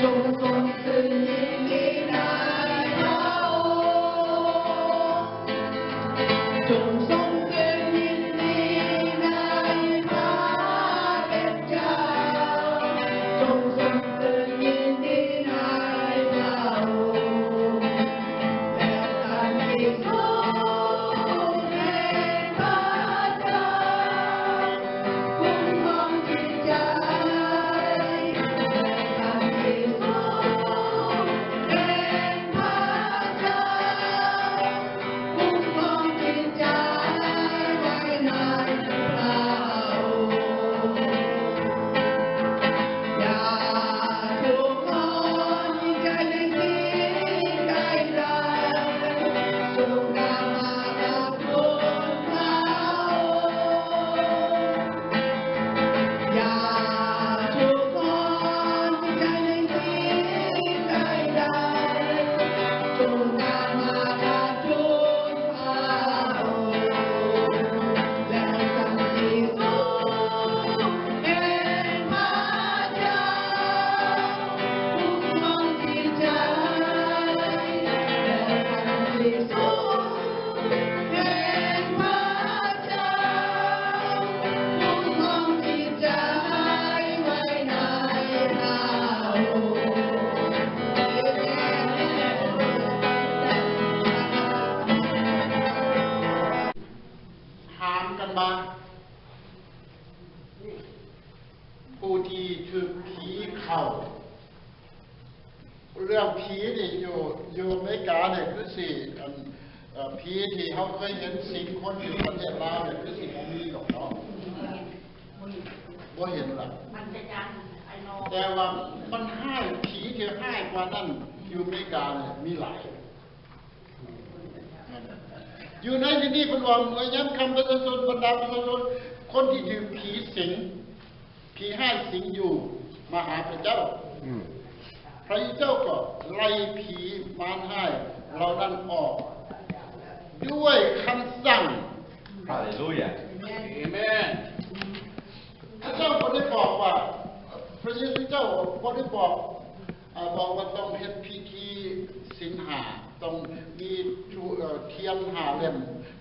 จงทรงขึ้นยินดีในพระองค์ จงทรงขึ้นยินดีในพระเป็นเจ้า จงทรงขึ้นยินดีในพระองค์ และสันติสุขแห่งพระเจ้า คุ้มครองจิตใจ และสันติสุขแห่งพระเจ้า คุ้มครองจิตใจไว้ในพระองค์ อย่าทุกข์ร้อนจิตใจในสิ่งใดๆ จงกลับมา ຖາມກັນວ່າ ຜູ້ທີ່ຖືກຜີເຂົ້າ ເລື່ອງຜີນີ້ຢູ່ ຢູ່ອາເມລິການີ້ຄືຊິ ອັນ ເອີ ຜີທີ່ເຮົາເຄີຍເຫັນສິງຄົນຢູ່ປະເທດລາວນີ້ຄືຊິບໍ່ມີດອກເນາະ ບໍ່ເຫັນລະ ແຕ່ວ່າມັນຮ້າຍ ຜີທີ່ຮ້າຍກວ່ານັ້ນຢູ່ອາເມລິການີ້ມີຫຼາຍ. ຢູ່ໃນທີ່ນີ້ເພິ່ນວ່າ ເມື່ອຍາມຄ່ຳປະຊາຊົນ ບັນດາປະຊາຊົນ ຄົນທີ່ຖືກຜີສິງ ຜີຮ້າຍສິງຢູ່ມາຫາພະເຈົ້າ ອືມ ພະເຈົ້າກໍໄລ່ຜີມານຮ້າຍເຫຼົ່ານັ້ນອອກດ້ວຍຄຳສັ່ງ. ຮາເລລູຢາ ເອເມນ ພະເຈົ້າບໍ່ໄດ້ບອກວ່າ ພະເຢຊູເຈົ້າບໍ່ໄດ້ບອກ ອາ ບອກວ່າຕ້ອງເຮັດພິທີສິນຫ້າ ຕ້ອງມີທູ ເອີ ທຽນຫ້າເຫຼັ້ມ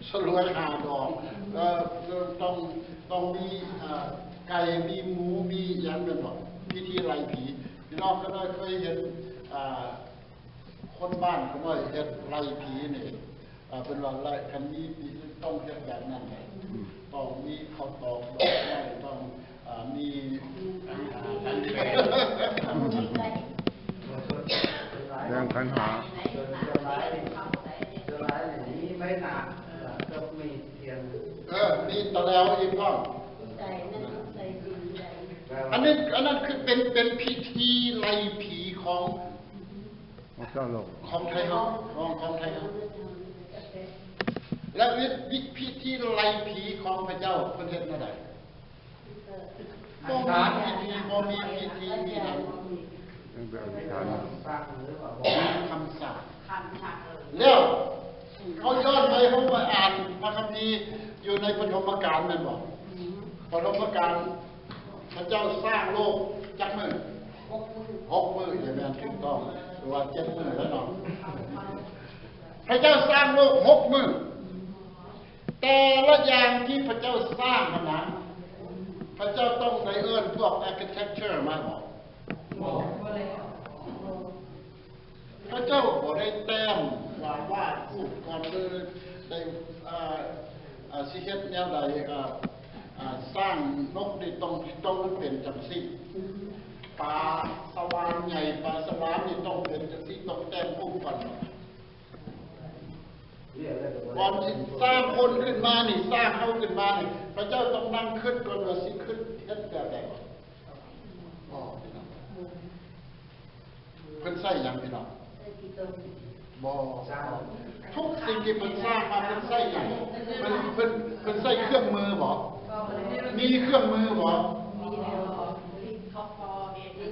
ສະຫຼວຍຫ້າດອກ ເອີ ຕ້ອງ ຕ້ອງມີ ອາ ໄກ່ ມີໝູ ມີຫຍັງແມ່ນບໍ່? ພິທີໄລ່ຜີ ພີ່ນ້ອງຂ້ານ້ອຍເຄີຍເຫັນ ອາ ຄົນບ້ານຂ້ານ້ອຍເຮັດໄລ່ຜີນີ້ ອາ ເພິ່ນວ່າໄລ່ ຄັນມີຜີຕ້ອງເຮັດແບບນັ້ນແຫຼະ ອືມ ຕ້ອງມີເຂົ້າຕອກດອກໄມ້ ຕ້ອງ ອ່າ ມີ ແບ່ງຂັນຫ້າ ສ່ວນຫຼາຍ ສ່ວນຫຼາຍນີ້ມີໄມ້ໜາບ ເອີ ກັບມີດທຽນ ເອີ ມີຕະແຫຼວອີກພ້ອມ ອັນນັ້ນ ອັນນັ້ນຄືເປັນ ເປັນພິທີໄລ່ຜີຂອງ ຂອງຊາວໂລກ ຂອງໄທເຮົາ ຂອງ ຂອງໄທເຮົາ ແລະ ວິ ວິ ພິທີໄລ່ຜີຂອງພະເຈົ້າເພິ່ນເຮັດແນວໃດ? ບໍ່ມີພິທີ ບໍ່ມີພິທີມີຫຍັງ ເປັນແບບອະທິຖານ ບໍ່ມີຄຳສາບ ແລ້ວເຮົາຍ້ອນໄປ ເຮົາໄປອ່ານພະຄຳພີຢູ່ໃນປະຖົມມະການແມ່ນບໍ່? ປະຖົມມະການ ພະເຈົ້າສ້າງໂລກຈັກມື້? ຫົກມື້ ແມ່ນຖືກຕ້ອງ ຫຼືວ່າເຈັດມື້ແລ້ວເນາະ ພະເຈົ້າສ້າງໂລກຫົກມື້ ແຕ່ລະຢ່າງທີ່ພະເຈົ້າສ້າງຫັ້ນນະ ພະເຈົ້າຕ້ອງໄດ້ເອີ້ນພວກ architecture ມາບໍ? ບໍ່ ພະເຈົ້າບໍ່ໄດ້ແຕ້ມວ່າວາດຮູບກ່ອນເລີຍ ໄດ້ ອ່າ ອ່າ ຊິເຮັດແນວໃດ ອ່າ ອ່າ ສ້າງນົກນີ້ຕ້ອງ ຕ້ອງມັນເປັນຈັ່ງຊີ້ ປາສະຫວານໃຫຍ່ ປາສະຫວານນີ້ຕ້ອງເປັນຈັ່ງຊີ້ ຕ້ອງແຕ້ມຮູບກ່ອນ ກ່ອນຊິສ້າງຄົນຂຶ້ນມານີ້ ສ້າງເຮົາຂຶ້ນມານີ້ ພະເຈົ້າຕ້ອງນັ່ງຄິດກ່ອນວ່າຊິຄິດເຮັດແບບໃດ? ບໍ່ ພີ່ນ້ອງ ເພິ່ນໃຊ້ຫຍັງ ພີ່ນ້ອງ? ບໍ່ ທຸກສິ່ງທີ່ເພິ່ນສ້າງມາ ເພິ່ນໃຊ້ຫຍັງ? ເພິ່ນ ເພິ່ນ ເພິ່ນໃຊ້ເຄື່ອງມືບໍ? ມີເຄື່ອງມືບໍ?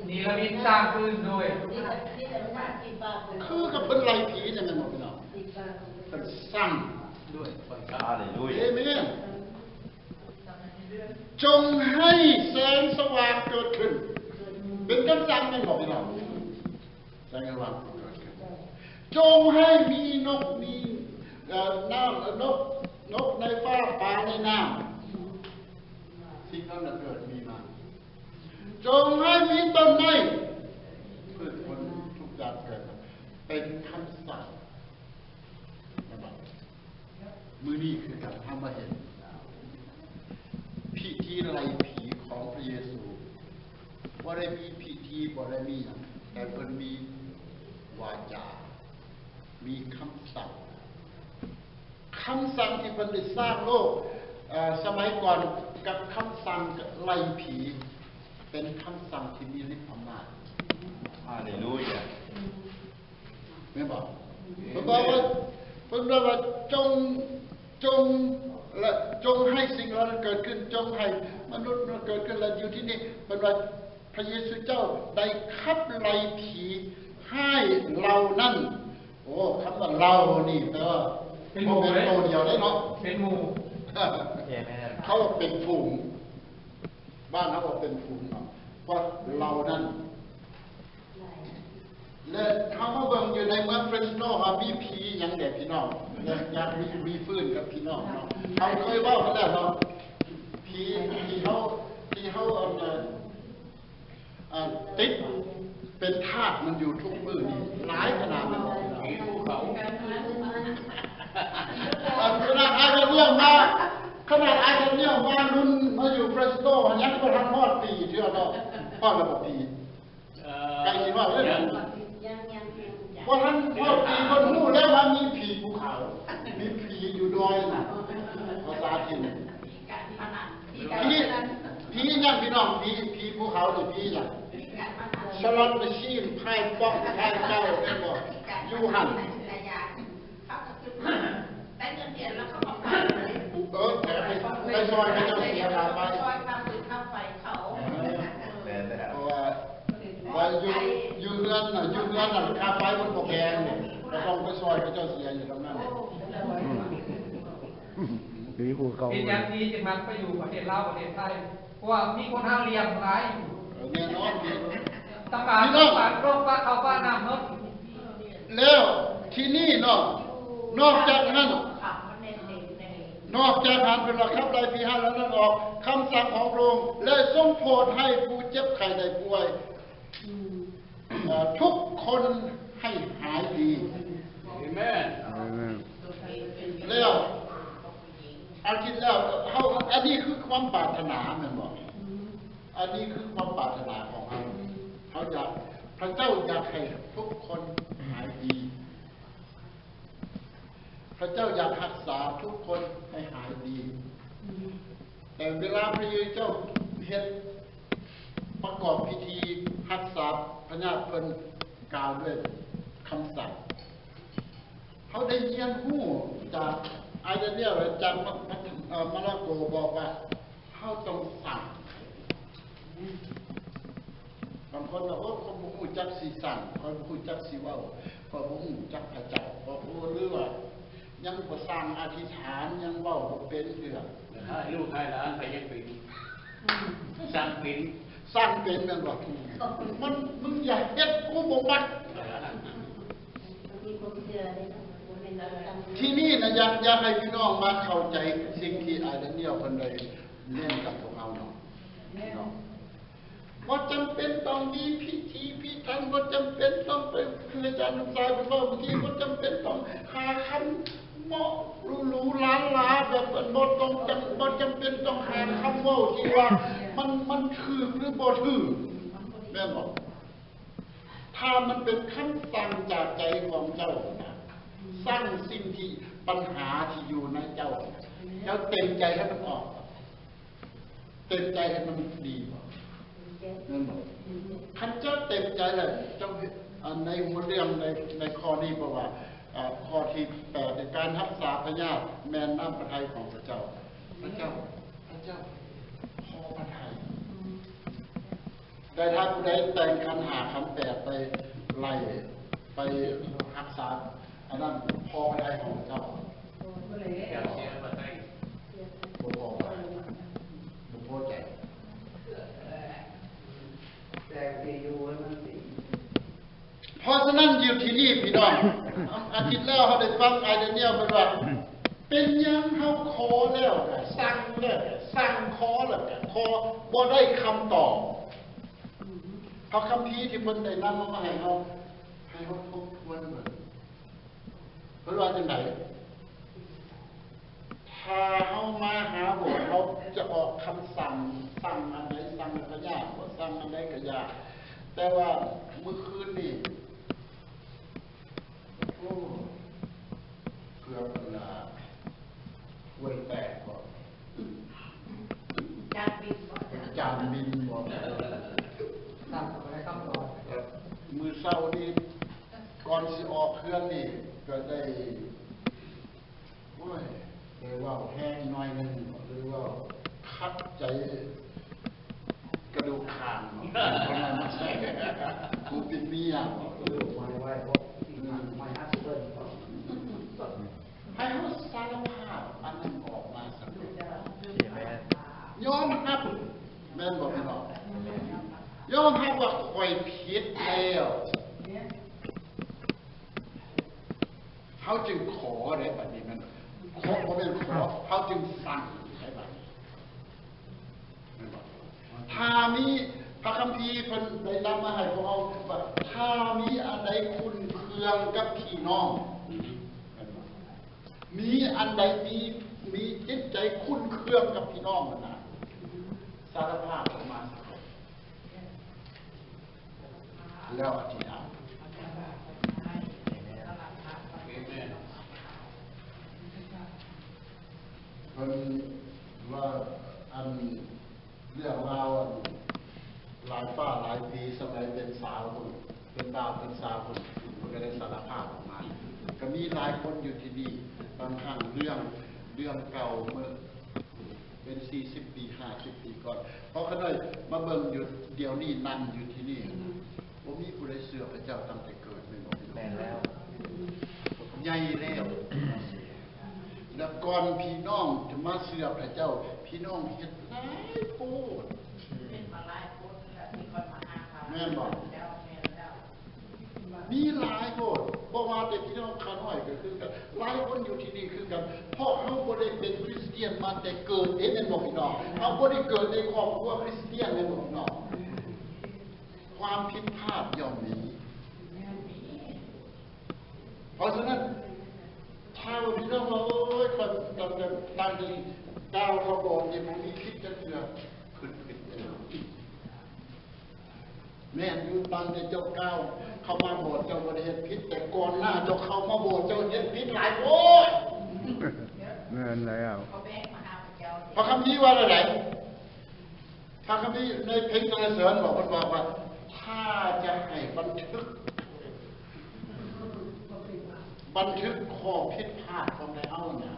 ເນລະມິດສ້າງຄືນໂດຍ ຄືກັບເພິ່ນໄລ່ຜີນີ້ແມ່ນບໍ່ ພີ່ນ້ອງ? ເພິ່ນສ້າງດ້ວຍໄຟຟ້າ ຮາເລລູຢາ ເອເມນ. ຈົ່ງໃຫ້ແສງສະຫວ່າງເກີດຂຶ້ນ. ເປັນຄຳສັ່ງແມ່ນບໍ່ພີ່ນ້ອງ? ແສງສະຫວ່າງເກີດຂຶ້ນ. ຈົ່ງໃຫ້ມີນົກມີ ເອີ ນ້ຳ ນົກ ນົກໃນຟ້າ ປາໃນນ້ຳ ສິ່ງເຫຼົ່ານັ້ນເກີດມີມາ. ຈົ່ງໃຫ້ມີຕົ້ນໄມ້ ພືດຜົນທຸກຢ່າງເກີດ. ເປັນຄຳສັ່ງ. ແມ່ນບໍ່? ມື້ນີ້ຄືກັນ ເຮົາມາເຫັນພິທີໄລ່ຜີຂອງພະເຢຊູ. ບໍ່ໄດ້ມີພິທີ ບໍ່ໄດ້ມີຫຍັງ, ແຕ່ເພິ່ນມີວາຈາ ມີຄຳສັ່ງ. ຄຳສັ່ງທີ່ເພິ່ນໄດ້ສ້າງໂລກ ເອີ ສະໄໝກ່ອນ ກັບຄຳສັ່ງໄລ່ຜີ ເປັນຄຳສັ່ງທີ່ມີລິດອຳນາດ. ຮາເລລູຢາ. ແມ່ນບໍ່? ເພິ່ນບອກວ່າ ເພິ່ນບອກວ່າ ຈົ່ງ ຈົ່ງ ແລະ ຈົ່ງໃຫ້ສິ່ງເຫຼົ່ານັ້ນເກີດຂຶ້ນ, ຈົ່ງໃຫ້ມະນຸດເກີດຂຶ້ນ. ແລະ ຢູ່ທີ່ນີ້ເພິ່ນວ່າ ພະເຢຊູເຈົ້າໄດ້ຂັບໄລ່ຜີຮ້າຍເຫຼົ່ານັ້ນ. ໂອ້ ຄຳວ່າເຫຼົ່ານີ້ແປວ່າ ເປັນໝູ່ ບໍ່ແມ່ນໂຕດຽວເດ້ເນາະ, ເປັນໝູ່. ເຂົາວ່າເປັນຝູງ, ບ້ານເຮົາວ່າເປັນຝູງເນາະ, ວ່າເຫຼົ່ານັ້ນ. ແລະ ເຮົາມາເບິ່ງຢູ່ໃນເມືອງເຟຣສໂນ ວ່າມີຜີຫຍັງແດ່ພີ່ນ້ອງ, ຢາກ ຢາກມີ ມີຟື້ນກັບພີ່ນ້ອງເນາະ. ເຮົາເຄີຍເວົ້າກັນແລ້ວເນາະ, ຜີທີ່ເຮົາ ທີ່ເຮົາ ອັນ ອັນ ຕິດເປັນທາດມັນຢູ່ທຸກມື້ນີ້ ຫຼາຍຂະໜາດນັ້ນ. ຜີພູເຂົາ ອັນ ຂະໜາດອ້າຍດານຽວມາ ຂະໜາດອ້າຍດານຽວມາລຸນມາຢູ່ເຟຣສໂນ ຍັງບໍ່ທັນຮອດປີເທື່ອເນາະ. ຮອດແລ້ວບໍ່ປີ? ໃກ້ຊິຮອດແລ້ວ. ຍັງ ຍັງ ຍັງ ຍັງ ບໍ່ທັນຮອດປີ ເພິ່ນຮູ້ແລ້ວວ່າມີຜີພູເຂົາ, ມີຜີຢູ່ດອຍນະ, ພາສາຈີນ. ຜີ ຜີຫຍັງພີ່ນ້ອງ? ຜີ ຜີພູເຂົານີ້ ຜີຫຍັງ? ສະລັອດມາຊີນ ພາຍປ່ອງ ພາຍເກົ້າ ແມ່ນບໍ່? ຢູ່ຫັ້ນ. ໄດ້ເງິນເດືອນແລ້ວເຂົາກໍໄປເລີຍ. ເອີ ແຖມໄປ ໄປຊ່ອຍເຂົາເຈົ້າເສຍຄ່າໄຟ. ຊ່ອຍຄ່າຟືນຄ່າໄຟເຂົາ. ເອີ ແມ່ນແລ້ວ. ເພາະວ່າ ວ່າຢູ່ ຢູ່ເຮືອນນະ ຢູ່ເຮືອນນະ ຄ່າໄຟມັນບໍ່ແພງເດ້, ກໍຕ້ອງໄປຊ່ອຍເຂົາເຈົ້າເສຍຢູ່ທາງນັ້ນ. ອືມ ມີຜູ້ເຂົາ ເປັນຫຍັງທີ່ຈຶ່ງມັກໄປຢູ່ປະເທດລາວ ປະເທດໄທ? ເພາະວ່າມີຄົນຫາລ້ຽງຫຼາຍ. ເອີ ແນ່ນອນ. ຕະການ ພີ່ນ້ອງ ໂລກປາເຂົ້າປານ້ຳເນາະ. ແລ້ວທີ່ນີ້ເນາະ ນອກຈາກນັ້ນ ນອກຈາກນັ້ນ ເພິ່ນວ່າຂັບໄລ່ຜີຮ້າຍເຫຼົ່ານັ້ນອອກ, ຄຳສັ່ງຂອງພະອົງ ແລະ ຊົງໂຜດໃຫ້ຜູ້ເຈັບໄຂ້ໄດ້ປ່ວຍ ເອີ ທຸກຄົນໃຫ້ຫາຍດີ. ອາເມນ. ອາເມນ. ແລ້ວ ອາທິດແລ້ວ ເຮົາ ອັນນີ້ຄືຄວາມປາດຖະໜາແມ່ນບໍ່? ອັນນີ້ຄືຄວາມປາດຖະໜາຂອງເຮົາ. ເຮົາຢາກ ພະເຈົ້າຢາກໃຫ້ທຸກຄົນຫາຍດີ. ພະເຈົ້າຢາກຮັກສາທຸກຄົນໃຫ້ຫາຍດີ. ແຕ່ເວລາພະເຢຊູເຈົ້າເຮັດ ປະກອບພິທີຮັກສາພະຍາດ ເພິ່ນກ່າວດ້ວຍຄຳສັ່ງ. ເຮົາໄດ້ຮຽນຮູ້ຈາກອາຍດານຽວ ຈາກມາ ມາ ເອີ ມາລາໂກ ບອກວ່າ ເຮົາຕ້ອງສັ່ງ. ບາງຄົນວ່າ ໂອ້ ຂ້ອຍບໍ່ຮູ້ຈັກຊິສັ່ງ, ຂ້ອຍບໍ່ຮູ້ຈັກຊິເວົ້າ, ຂ້ອຍບໍ່ຮູ້ຈັກພະເຈົ້າ, ຂ້ອຍບໍ່ຮູ້ ຫຼືວ່າຍັງບໍ່ສັ່ງອະທິຖານ, ຍັງເວົ້າບໍ່ເປັນເທື່ອ. ໃຫ້ລູກໃຫ້ຫຼານໄປຍັງເປັນ ອືມ ສັ່ງເປັນ ສັ່ງເປັນແມ່ນບໍ່? ມັນ ມຶງຢ່າເຮັດ ກູບໍ່ມັກ. ມີຄວາມເຊື່ອເດ້ ບໍ່ແມ່ນວ່າ ທີ່ນີ້ນະ ຢາກ ຢາກໃຫ້ພີ່ນ້ອງມາເຂົ້າໃຈສິ່ງທີ່ອາຍດານຽວເພິ່ນໄດ້ເນັ້ນກັບພວກເຮົາເນາະ. ເນາະ ບໍ່ຈຳເປັນຕ້ອງມີພິທີພິຖັນ, ບໍ່ຈຳເປັນຕ້ອງໄປ ຄືອາຈານສົມຊາຍເພິ່ນເວົ້າເມື່ອກີ້, ບໍ່ຈຳເປັນຕ້ອງຫາຄຳເວົ້າຫຼູໆຫຼາໆ ແບບບໍ່ຕ້ອງຈຳ ບໍ່ຈຳເປັນຕ້ອງຫາຄຳເວົ້າທີ່ວ່າມັນ ມັນຖືກ ຫຼື ບໍ່ຖືກ ແມ່ນບໍ່? ຖ້າມັນເປັນຄຳສັ່ງຈາກໃຈຂອງເຈົ້ານະ, ສັ່ງສິ່ງທີ່ ບັນຫາທີ່ຢູ່ໃນເຈົ້ານະ, ເຈົ້າເຕັມໃຈໃຫ້ມັນອອກ. ເຕັມໃຈໃຫ້ມັນດີບໍ່? ແມ່ນບໍ່? ຄັນເຈົ້າເຕັມໃຈແລ້ວ ເຈົ້າເຮັດ ອັນໃນຫົວເລື່ອງ ໃນ ໃນຂໍ້ນີ້ ເພາະວ່າ ເອີ ຂໍ້ທີແປດ ໃນການຮັກສາພະຍາດແມ່ນນ້ຳພະໄທຂອງພະເຈົ້າ. ພະເຈົ້າ ພະເຈົ້າພໍພະໄທ. ແຕ່ຖ້າຜູ້ໃດແຕ່ງຂັນຫ້າຂັນແປດໄປໄລ່ ໄປຮັກສາ ອັນນັ້ນພໍພະໄທຂອງພະເຈົ້າ. ບໍ່ພໍພະໄທ ບໍ່ພໍພະໄທ ບໍ່ ພີ່ນ້ອງ ອາທິດແລ້ວເຮົາໄດ້ຟັງອ້າຍດານຽວເພິ່ນວ່າ ເປັນຫຍັງເຮົາຂໍແລ້ວກະສັ່ງ ແລ້ວກະສັ່ງ ຂໍແລ້ວກະຂໍ ບໍ່ໄດ້ຄຳຕອບ. ພະຄຳພີທີ່ເພິ່ນໄດ້ນຳມາໃຫ້ເຮົາ ໃຫ້ເຮົາທົບທວນເບິ່ງ ເພິ່ນວ່າຈັ່ງໃດ? ຖ້າເຮົາມາຫາໂບດ ເຮົາຈະອອກຄຳສັ່ງ ສັ່ງອັນໃດ ສັ່ງພະຍາດ ບໍ່ສັ່ງອັນໃດກະຢ່າ. ແຕ່ວ່າມື້ຄືນນີ້ ໂອ້ ເກືອບອັນນ່າ ຫວຍແຕກບໍ ຈານບິນບໍ ຈານບິນບໍ. ມື້ເຊົ້ານີ້ ກ່ອນຊິອອກເຮືອນນີ້ ກະໄດ້ ໂອ້ຍ ໄດ້ເວົ້າແຮງໜ້ອຍໜຶ່ງ ຫຼືເວົ້າຂັດໃຈກະດູກຄາງເນາະ ເພິ່ນວ່າມາໃສ່ ກູເປັນເມຍ ເອີ ໄວ້ໄວ້ບໍ່ ອືມ ໄວ້ຫາຊິເບິ່ງ ໃຫ້ເຮົາສາລະພາບອັນນັ້ນອອກມາຊະ ຍອມຮັບ ແມ່ນບໍ່ພີ່ນ້ອງ? ຍອມຮັບວ່າຂ້ອຍຜິດແລ້ວ. ເຮົາຈຶ່ງຂໍເດ້ ບັດນີ້ແມ່ນ ຂໍ ບໍ່ແມ່ນຂໍ ເຮົາຈຶ່ງສັ່ງໄດ້ບັດນີ້ ແມ່ນບໍ່? ຖ້າມີ ພະຄຳພີເພິ່ນໄດ້ນຳມາໃຫ້ພວກເຮົາວ່າ ຖ້າມີອັນໃດຄຸ້ນເຄືອງກັບພີ່ນ້ອງ ແມ່ນບໍ່? ມີອັນໃດ ມີ ມີຈິດໃຈຄຸ້ນເຄືອງກັບພີ່ນ້ອງນັ້ນນະ ສາລະພາບອອກມາ ແລ້ວອະທິຖານ. ເພິ່ນວ່າ ອັນ ເລື່ອງລາວ ອັນ ຫຼາຍຟ້າຫຼາຍປີ ສະໄໝເປັນສາວພຸ້ນ ເປັນບ່າວເປັນສາວພຸ້ນ ເພິ່ນກະໄດ້ສາລະພາບອອກມາ. ກະມີຫຼາຍຄົນຢູ່ທີ່ນີ້ ບາງຄັ້ງເລື່ອງ ເລື່ອງເກົ່າເມື່ອ ເປັນສີ່ສິບປີ ຫ້າສິບປີກ່ອນ ພໍຂະນ້ອຍມາເບິ່ງຢູ່ດຽວນີ້ ນັ່ງຢູ່ທີ່ນີ້ ບໍ່ມີຜູ້ໃດເຊື່ອພະເຈົ້າຕັ້ງແຕ່ເກີດ ແມ່ນບໍ່ພີ່ນ້ອງ? ແມ່ນແລ້ວ ໃຫຍ່ແລ້ວ ແລ້ວກ່ອນພີ່ນ້ອງຈະມາເຊື່ອພະເຈົ້າ ພີ່ນ້ອງເຮັດຫຼາຍໂພດ ເຮັດມາຫຼາຍໂພດແລ້ວ ທີ່ຂ້ອຍມາຫາ ແມ່ນບໍ່? ເຈົ້າ ແມ່ນແລ້ວ. ມີຫຼາຍໂພດ ບໍ່ວ່າແຕ່ພີ່ນ້ອງຂ້ານ້ອຍກະຄືກັນ ຫຼາຍຄົນຢູ່ທີ່ນີ້ຄືກັນ ເພາະເຮົາບໍ່ໄດ້ເປັນຄຣິສຕຽນມາແຕ່ເກີດເດ້ ແມ່ນບໍ່ພີ່ນ້ອງ? ເຮົາບໍ່ໄດ້ເກີດໃນຄອບຄົວຄຣິສຕຽນ ແມ່ນບໍ່ພີ່ນ້ອງ? ຄວາມຜິດພາດຍ່ອມມີ. ເພາະສະນັ້ນ ຖ້າວ່າພີ່ນ້ອງວ່າ ໂອ້ຍ ຂ້ອຍຕັ້ງແຕ່ ຕັ້ງແຕ່ກ້າວເຂົ້າໂບດນີ້ ບໍ່ມີຜິດຈັກເທື່ອ ຄິດຜິດແລ້ວ. ແມ່ນຢູ່ ຕັ້ງແຕ່ເຈົ້າກ້າວເຂົ້າມາໂບດ ເຈົ້າບໍ່ໄດ້ເຮັດຜິດ ແຕ່ກ່ອນໜ້າເຈົ້າເຂົ້າມາໂບດ ເຈົ້າເຮັດຜິດຫຼາຍໂພດ. ແມ່ນແລ້ວ ພະຄຳພີວ່າແນວໃດ? ພະຄຳພີໃນເພັງສັນລະເສີນບອກ ເພິ່ນບອກວ່າ ຖ້າຈະໃຫ້ບັນທຶກ ບັນທຶກຂໍ້ຜິດພາດຂອງໃນເຮົານະ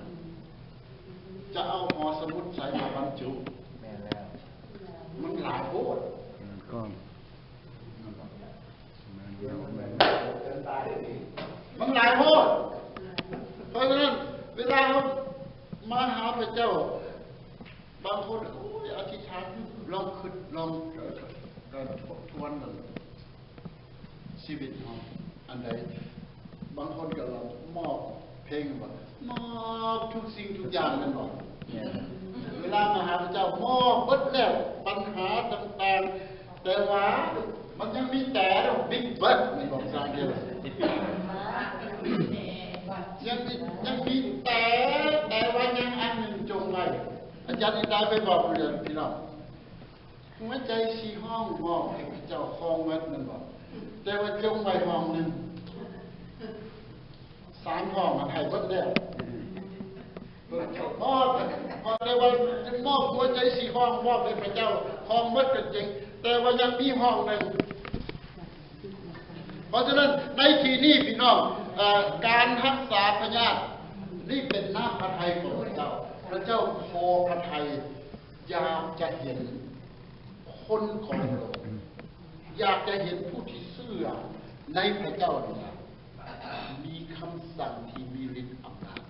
ຈະເອົາຫໍສະໝຸດໃສມາບັນຈຸ? ແມ່ນແລ້ວ ມັນຫຼາຍໂພດ. ແມ່ນຕ້ອງ ແມ່ນແລ້ວ ແມ່ນແລ້ວ ມັນຫຼາຍໂພດ. ເພາະສະນັ້ນ ເວລາເຮົາມາຫາພະເຈົ້າ ບາງຄົນ ໂອ້ຍ ອະທິຖານ ລອງຄິດ ລອງ ເອີ ເອີ ທົບທວນເບິ່ງ ຊີວິດເຮົາອັນໃດ ບາງຄົນກະວ່າມອບເພງວ່າ ມອບທຸກສິ່ງທຸກຢ່າງແມ່ນບໍ່? ເວລາມາຫາພະເຈົ້າ ມອບເບິດແລ້ວ ບັນຫາຕ່າງໆ ແຕ່ວ່າມັນຍັງມີແຕ່ ບິກເບິດ ແມ່ນບໍ່? ພາສາອັງກິດ ຍັງມີ ຍັງມີແຕ່ ແຕ່ວ່າຍັງອັນໜຶ່ງຈົ່ງໄວ້. ອາຈານອິນດາເຄີຍບອກເລື່ອງ ພີ່ນ້ອງ ຫົວໃຈສີ່ຫ້ອງ ມອບໃຫ້ພະເຈົ້າຄອງໝົດແມ່ນບໍ່? ແຕ່ວ່າຈົ່ງໄວ້ຫ້ອງໜຶ່ງ ສາມຫ້ອງມັນໃຫ້ເບິດແລ້ວ. ມອບ ແຕ່ວ່າມອບຫົວໃຈສີ່ຫ້ອງ ມອບໃຫ້ພະເຈົ້າຄອງໝົດກໍຈິງ ແຕ່ວ່າຍັງມີຫ້ອງໜຶ່ງ. ເພາະສະນັ້ນ ໃນທີ່ນີ້ ພີ່ນ້ອງ ເອີ ການຮັກສາພະຍາດນີ້ເປັນນ້ຳພະໄທຂອງພະເຈົ້າ. ພະເຈົ້າຂໍພະໄທ ຢາກຈະເຫັນຄົນຂອງພະອົງ ຢາກຈະເຫັນຜູ້ທີ່ເຊື່ອໃນພະເຈົ້ານີ້ນະ ມີຄຳສັ່ງທີ່ມີລິດອຳນາດ.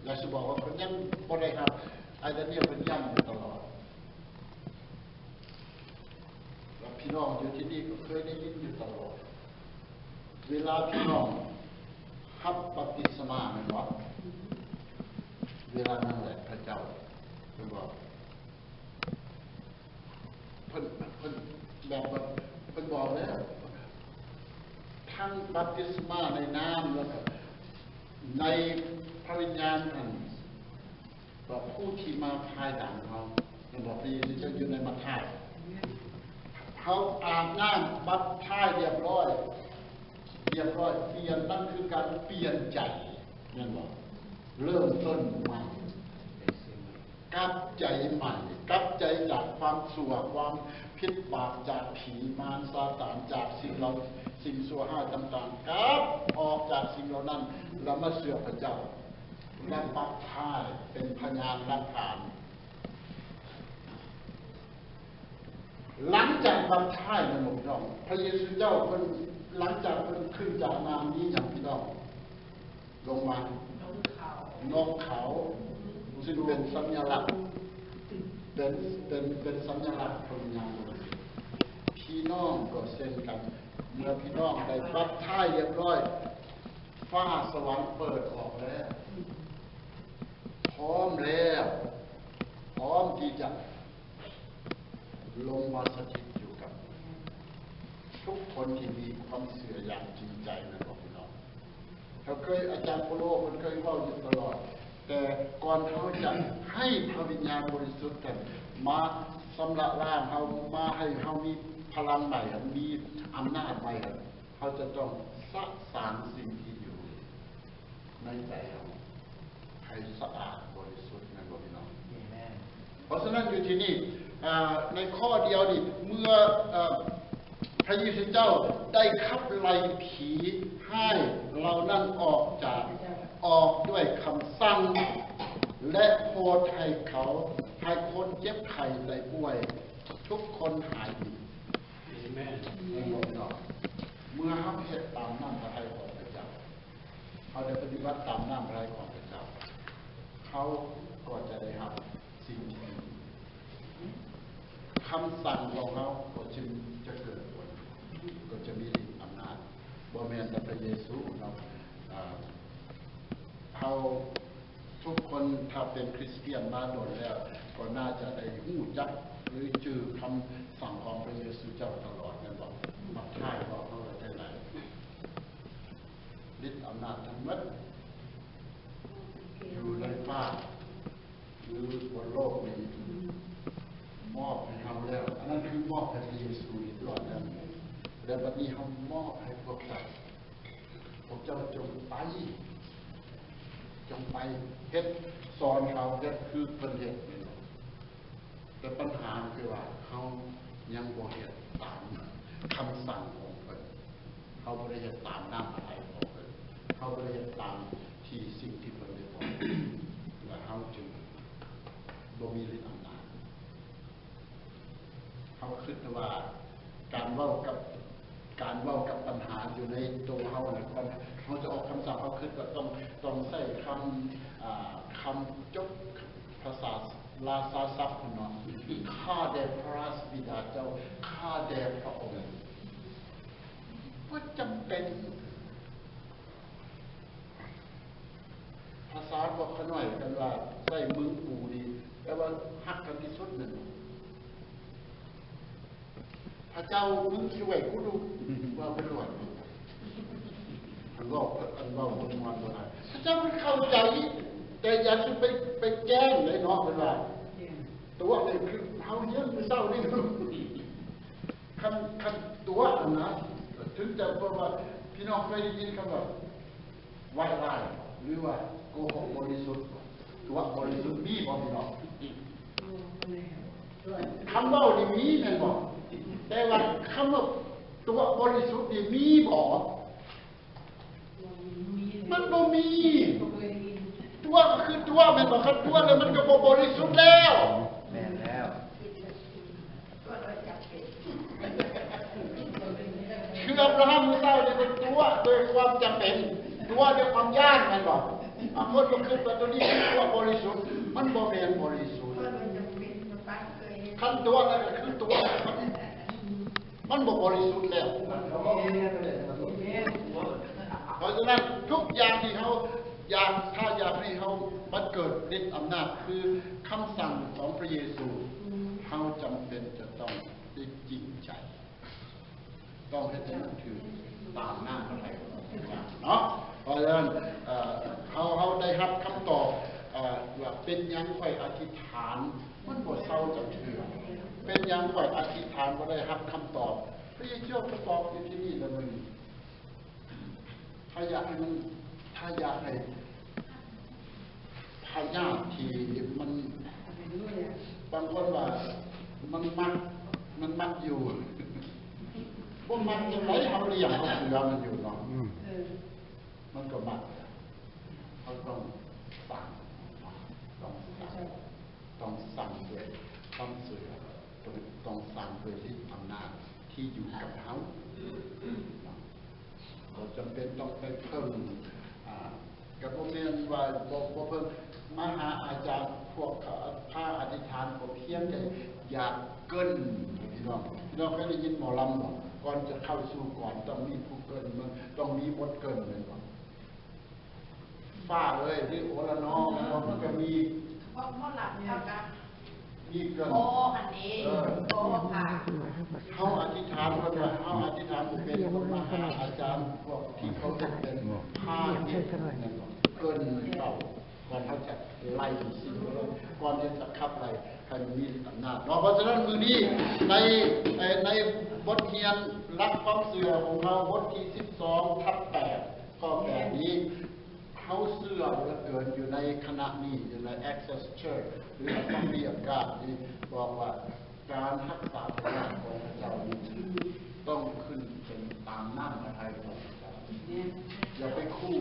ແລະ ຊິບອກວ່າເພິ່ນຍັງບໍ່ໄດ້ຮັບ ອາຈານດານຽວເພິ່ນຢ້ຳຢູ່ຕະຫຼອດ ແລະ ພີ່ນ້ອງຢູ່ທີ່ນີ້ກໍເຄີຍໄດ້ຍິນຢູ່ຕະຫຼອດ. ເວລາພີ່ນ້ອງຮັບບັບຕິສະມາແມ່ນບໍ່? ເວລານັ້ນແຫຼະພະເຈົ້າເພິ່ນບອກ ເພິ່ນ ເພິ່ນແບບວ່າເພິ່ນບອກແລ້ວ ທັງບັບຕິສະມາໃນນ້ຳ ແລ້ວກໍໃນພະວິນຍານນັ້ນ ວ່າຜູ້ທີ່ມາພາຍຫຼັງເຮົາ ແມ່ນບໍ່? ພະເຢຊູເຈົ້າຢູ່ໃນມັດທາຍ ເຮົາອາບນ້ຳບັບທາຍລຽບຮ້ອຍ ລຽບຮ້ອຍ ປ່ຽນ ນັ້ນຄືການປ່ຽນໃຈ ແມ່ນບໍ່? ເລີ່ມຕົ້ນໃໝ່ ກັບໃຈໃໝ່ ກັບໃຈຈາກຄວາມຊົ່ວ ຄວາມຜິດບາບ ຈາກຜີມານຊາຕານ ຈາກສິ່ງເຫຼົ່າ ສິ່ງຊົ່ວຮ້າຍຕ່າງໆ ກັບອອກຈາກສິ່ງເຫຼົ່ານັ້ນ ແລ້ວມາເຊື່ອພະເຈົ້າ ແລະ ບັບທາຍເປັນພະຍານຫຼັກຖານ. ຫຼັງຈາກບັບທາຍແມ່ນບໍ່ພີ່ນ້ອງ? ພະເຢຊູເຈົ້າເພິ່ນ ຫຼັງຈາກເພິ່ນຂຶ້ນຈາກນ້ຳ ມີຫຍັງພີ່ນ້ອງ? ລົງມາ ນົກເຂົາ ນກເຂົາ ຊຶ່ງເປັນສັນຍະລັກ ເປັນ ເປັນ ເປັນສັນຍະລັກຂອງຫຍັງ? ພີ່ນ້ອງກໍເຊັ່ນກັນ ເມື່ອພີ່ນ້ອງໄດ້ບັບທາຍລຽບຮ້ອຍ ຟ້າສະຫວັນເປີດອອກແລ້ວ ພ້ອມແລ້ວ ພ້ອມທີ່ຈະລົງມາສະຖິດຢູ່ກັບທຸກຄົນທີ່ມີຄວາມເຊື່ອຢ່າງຈິງໃຈ ແມ່ນບໍ່ພີ່ນ້ອງ? ເຮົາເຄີຍ ອາຈານໂປໂລເພິ່ນເຄີຍເວົ້າຢູ່ຕະຫຼອດ ແຕ່ກ່ອນເຮົາຈະໃຫ້ພະວິນຍານບໍລິສຸດນັ້ນມາຊຳລະລ້າງເຮົາ ມາໃຫ້ເຮົາມີພະລັງໃໝ່ ມີອຳນາດໃໝ່ ເຮົາຈະຕ້ອງສະສາງສິ່ງທີ່ຢູ່ໃນໃຈເຮົາໃຫ້ສະອາດບໍລິສຸດ ແມ່ນບໍ່ພີ່ນ້ອງ? ເພາະສະນັ້ນຢູ່ທີ່ນີ້ ອາ ໃນຂໍ້ດຽວນີ້ ເມື່ອ ອາ ພະເຢຊູເຈົ້າໄດ້ຂັບໄລ່ຜີຮ້າຍເຫຼົ່ານັ້ນອອກຈາກ ອອກດ້ວຍຄຳສັ່ງ ແລະ ໂພດໃຫ້ເຂົາ ໃຫ້ຄົນເຈັບໄຂ້ໄດ້ປ່ວຍທຸກຄົນຫາຍດີ. ເອເມນ. ເມື່ອເຮົາເຮັດຕາມນ້ຳພະໄທຂອງພະເຈົ້າ ເຮົາໄດ້ປະຕິບັດຕາມນ້ຳພະໄທຂອງພະເຈົ້າ ເຮົາກໍຈະໄດ້ຮັບສິ່ງທີ່ດີ ຄຳສັ່ງຂອງເຮົາກໍຈຶ່ງຈະເກີດຜົນ ກໍຈະມີລິດອຳນາດ ບໍ່ແມ່ນແຕ່ພະເຢຊູເນາະ ເຮົາ ທຸກຄົນຖ້າເປັນຄຣິສຕຽນມາດົນແລ້ວ ກໍໜ້າຈະໄດ້ຮູ້ຈັກ ຫຼື ຈື່ຄຳສັ່ງຂອງພະເຢຊູເຈົ້າຕະຫຼອດ ແມ່ນບໍ່? ບັບທາຍບອກເຮົາໄວ້ຈັ່ງໃດ? ລິດອຳນາດທັງໝົດຢູ່ໃນຟ້າ ຫຼື ບົນໂລກນີ້ ມອບໃຫ້ເຮົາແລ້ວ. ອັນນັ້ນຄືມອບໃຫ້ພະເຢຊູຮຽບຮ້ອຍແລ້ວ. ແລ້ວບັດນີ້ເຮົາມອບໃຫ້ພວກເຈົ້າ. ພວກເຈົ້າຈົ່ງໄປ ຈົ່ງໄປເຮັດ ສອນເຂົາເຮັດຄືເພິ່ນເຮັດ. ແຕ່ປັນຫາຄືວ່າເຮົາຍັງບໍ່ເຮັດຕາມຄຳສັ່ງຂອງເພິ່ນ. ເຮົາບໍ່ໄດ້ເຮັດຕາມນ້ຳພະໄທຂອງເພິ່ນ. ເຮົາບໍ່ໄດ້ເຮັດຕາມທີ່ສິ່ງທີ່ເພິ່ນໄດ້ບອກ ແລະ ເຮົາຈຶ່ງບໍ່ມີລິດອຳນາດ. ເຮົາຄິດວ່າການເວົ້າກັບ ການເວົ້າກັບບັນຫາຢູ່ໃນໂຕເຮົານະ ກ່ອນເຮົາຈະອອກຄຳສັ່ງ ເຮົາຄິດວ່າຕ້ອງ ຕ້ອງໃຊ້ຄຳ ອ່າ ຄຳຈົບພາສາລາຊາສັບພຸ້ນເນາະ ຂ້າแด่พระบิดาเจ้า ข้าแด่พระองค์ ບໍ່ຈຳເປັນ. ພາສາພວກຂ້ານ້ອຍກັນວ່າໃຊ້ມຶງກູນີ້ ແປວ່າຮັກກັນທີ່ສຸດນັ້ນ. ພະເຈົ້າ ມຶງຊິໄຫວ້ກູດູ ວ່າໄປໂລດ. ອັນເວົ້າ ອັນເວົ້າມ່ວນໆບໍ່ໄດ້. ພະເຈົ້າມັນເຂົ້າໃຈ ແຕ່ຢ່າຊິໄປ ໄປແກ້ງເດ້ເນາະ ເພິ່ນວ່າ. ຕົວະນີ້ຄືເຮົາຮຽນມື້ເຊົ້ານີ້. ຄັນ ຄັນຕົວະຫັ້ນນະ ເຖິງຈະ ເພາະວ່າພີ່ນ້ອງເຄີຍໄດ້ຍິນຄຳວ່າ ໄວຮ້າຍ ຫຼືວ່າໂກຫກບໍລິສຸດ ຕົວະບໍລິສຸດ ມີບໍ່ພີ່ນ້ອງ? ຄຳເວົ້ານີ້ມີແມ່ນບໍ່? ແຕ່ວ່າຄຳວ່າຕົວະບໍລິສຸດນີ້ມີບໍ່? ມັນບໍ່ມີ. ຕົວະກໍຄືຕົວະແມ່ນບໍ່? ຄັນຕົວະແລ້ວມັນກໍບໍ່ບໍລິສຸດແລ້ວ. ແມ່ນແລ້ວ. ຄືອັບຣາຮັມມື້ເຊົ້ານີ້ເພິ່ນຕົວະດ້ວຍຄວາມຈຳເປັນ, ຕົວະດ້ວຍຄວາມຢ້ານ ແມ່ນບໍ່? ບາງຄົນກໍຄິດວ່າຕົວນີ້ຕົວະບໍລິສຸດ, ມັນບໍ່ແມ່ນບໍລິສຸດ. ຄັນຕົວະນັ້ນກໍຄືຕົວະ, ມັນ ມັນບໍ່ບໍລິສຸດແລ້ວ. ແມ່ນ ຕົວະ ະນັ້ນ ທຸກຢ່າງທີ່ເຮົາຢາກ ຖ້າຢາກໃຫ້ເຮົາ ມັນເກີດລິດອຳນາດ ຄືຄຳສັ່ງຂອງພະເຢຊູ ເຮົາຈຳເປັນຈະຕ້ອງໄດ້ຈິງໃຈ ຕ້ອງເຮັດໃຫ້ມັນຖືກຕາມນ້ຳພະໄທຂອງພະເຈົ້າເນາະ. ເພາະສະນັ້ນ ເອີ ເຮົາ ເຮົາໄດ້ຮັບຄຳຕອບ ເອີ ວ່າເປັນຫຍັງຂ້ອຍອະທິຖານມັນບໍ່ເຊົາຈັກເທື່ອ? ເປັນຫຍັງຂ້ອຍອະທິຖານບໍ່ໄດ້ຮັບຄຳຕອບ? ພະເຢຊູກໍຕອບຢູ່ທີ່ນີ້ລະມື້ນີ້. ຖ້າຢາກໃຫ້ມັນ ຖ້າຢາກໃຫ້ພະຍາດທີ່ມັນ ບາງຄົນວ່າມັນມັກ ມັນມັກຢູ່ ບໍ່ມັກຈັ່ງໃດ ເຮົາລ້ຽງເຮົາເຫຼືອມັນຢູ່ເນາະ ອືມ ມັນກໍມັກ. ເຮົາຕ້ອງສັ່ງ ຕ້ອງສັ່ງ ຕ້ອງສັ່ງດ້ວຍຄວາມເຊື່ອ ຕ້ອງສັ່ງດ້ວຍລິດອຳນາດທີ່ຢູ່ກັບເຮົາ. ບໍ່ຈຳເປັນຕ້ອງໄປເພິ່ງ ອາ ກໍບໍ່ແມ່ນວ່າບໍ່ ບໍ່ເພິ່ງມາຫາອາຈານ ພວກເຂົາພາອະທິຖານ ກໍພຽງແຕ່ຢາກເກີ່ນ ພີ່ນ້ອງ. ພີ່ນ້ອງເຄີຍໄດ້ຍິນໝໍລຳບໍ່? ກ່ອນຈະເຂົ້າສູ່ກອນ ຕ້ອງມີຜູ້ເກີ່ນ ຕ້ອງມີບົດເກີ່ນແມ່ນບໍ່? ຟ້າເອີຍ ຫຼື ໂອລະນໍ ແມ່ນບໍ່? ມັນກໍມີ ເພາະ ເພາະລຳເທົ່າກັບ ມີເກີ່ນ ໂອ ອັນນີ້ ເອີ ໂອ ຄ່ະ ເຮົາອະທິຖານເພິ່ນວ່າ ເຮົາອະທິຖານບໍ່ເປັນ ເພິ່ນມາຫາອາຈານ ພວກທີ່ເຂົາເຮັດເປັນພາເຮັດ ເກີ່ນເຂົ້າ ກ່ອນເຮົາຈະໄລ່ສິ່ງ ກ່ອນທີ່ຈະຂັບໄລ່ໃຫ້ມັນມີອຳນາດເນາະ. ເພາະສະນັ້ນ ມື້ນີ້ໃນ ໃນ ໃນບົດຮຽນຫຼັກຄວາມເຊື່ອຂອງເຮົາ ບົດທີສິບສອງ ທັບແປດ ຂໍ້ແປດນີ້ ເຮົາເຊື່ອເຫຼືອເກີນ ຢູ່ໃນຄະນະນີ້ ຢູ່ໃນ Access Church ຫຼື Assembly of God ນີ້ ບອກວ່າ ການຮັກສາພະຍາດຂອງພະເຈົ້ານີ້ ຕ້ອງຂຶ້ນເປັນຕາມນ້ຳພະໄທຂອງພະເຈົ້າ. ຢ່າໄປຂູ່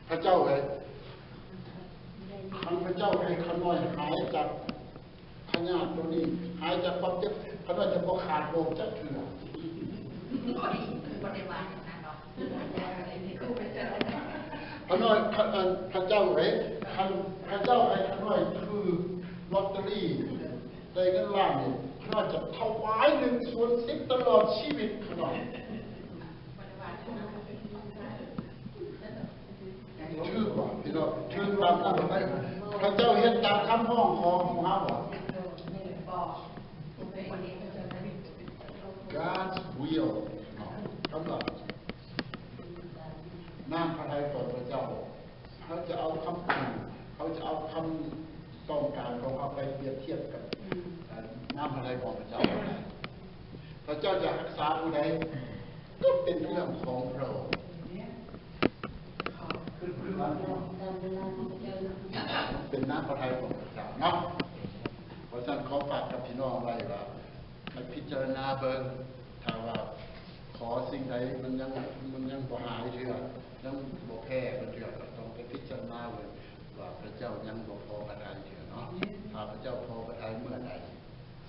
ພະເຈົ້າເລີຍ. ຄັນພະເຈົ້າໃຫ້ຂ້ານ້ອຍຫາຍຈາກພະຍາດໂຕນີ້ ຫາຍຈາກຄວາມເຈັບ, ຂ້ານ້ອຍຈະບໍ່ຂາດໂລກຈັກເທື່ອ. ໂອ້ຍ ບໍ່ໄດ້ວ່າຢ່າງນັ້ນດອກ. ຂ້ານ້ອຍ ຂ້າ ອັນ ພະເຈົ້າເອີຍ ຄັນພະເຈົ້າໃຫ້ຂ້ານ້ອຍຖືກລອດເຕີຣີ ໄດ້ເງິນລ້ານນີ້ ຂ້ານ້ອຍຈະຖວາຍໜຶ່ງສ່ວນສິບຕະຫຼອດຊີວິດຂ້ານ້ອຍ. ຖືກບໍ່ພີ່ນ້ອງ? ຖືກຕາມນັ້ນບໍ່? ພະເຈົ້າເຮັດຕາມຄຳຮ້ອງຂອງພວກເຮົາບໍ່? God's will ເນາະ ຄຳວ່າ ນ້ຳພະໄທຂອງພະເຈົ້າ ເຮົາຈະເອົາຄຳຂູ່ ເຮົາຈະເອົາຄຳຕ້ອງການຂອງເຮົາໄປປຽບທຽບກັບ ອືມ ເອີ ນ້ຳພະໄທຂອງພະເຈົ້າ. ພະເຈົ້າຈະຮັກສາຜູ້ໃດ ກໍເປັນເລື່ອງຂອງພະອົງ ເປັນນ້ຳພະໄທຂອງພະເຈົ້າເນາະ. ເພາະສະນັ້ນ ຂໍຝາກກັບພີ່ນ້ອງໄວ້ວ່າ ໃຫ້ພິຈາລະນາເບິ່ງ ຖ້າວ່າຂໍສິ່ງໃດມັນຍັງ ມັນຍັງບໍ່ຫາຍເທື່ອ ຍັງບໍ່ແພ້ເທື່ອ ກໍຕ້ອງໄປພິຈາລະນາເບິ່ງວ່າພະເຈົ້າຍັງບໍ່ພໍພະໄທເທື່ອເນາະ. ຖ້າພະເຈົ້າພໍພະໄທເມື່ອໃດ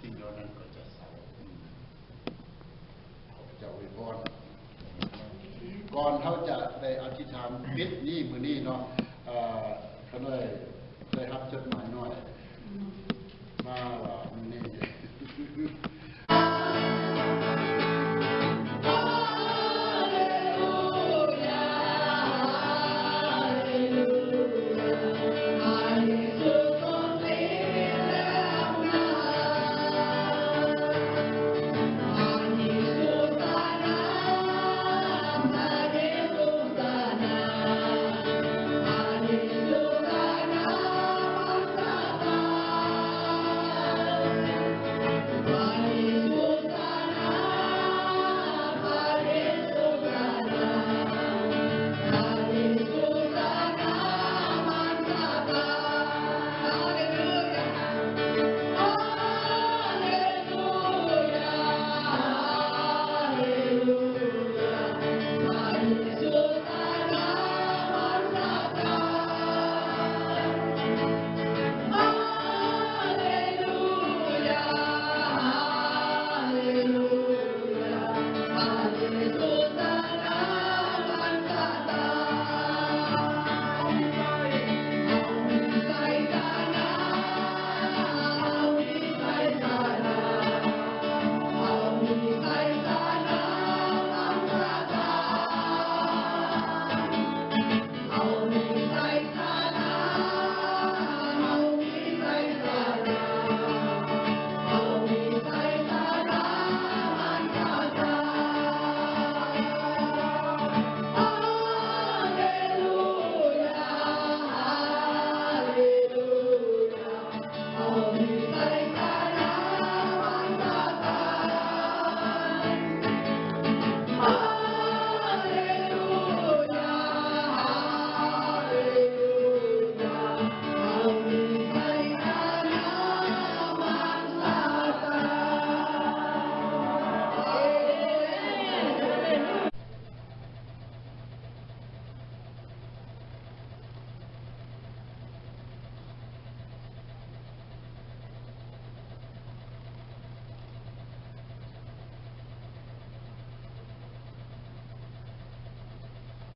ສິ່ງເຫຼົ່ານັ້ນກໍຈະເຊົາ. ຂໍພະເຈົ້າອວຍພອນ. ກ່ອນເຮົາຈະໄດ້ອະທິຖານປິດນີ້ມື້ນີ້ເນາະ ເອີ ຂ້ານ້ອຍໄດ້ຮັບຈົດໝ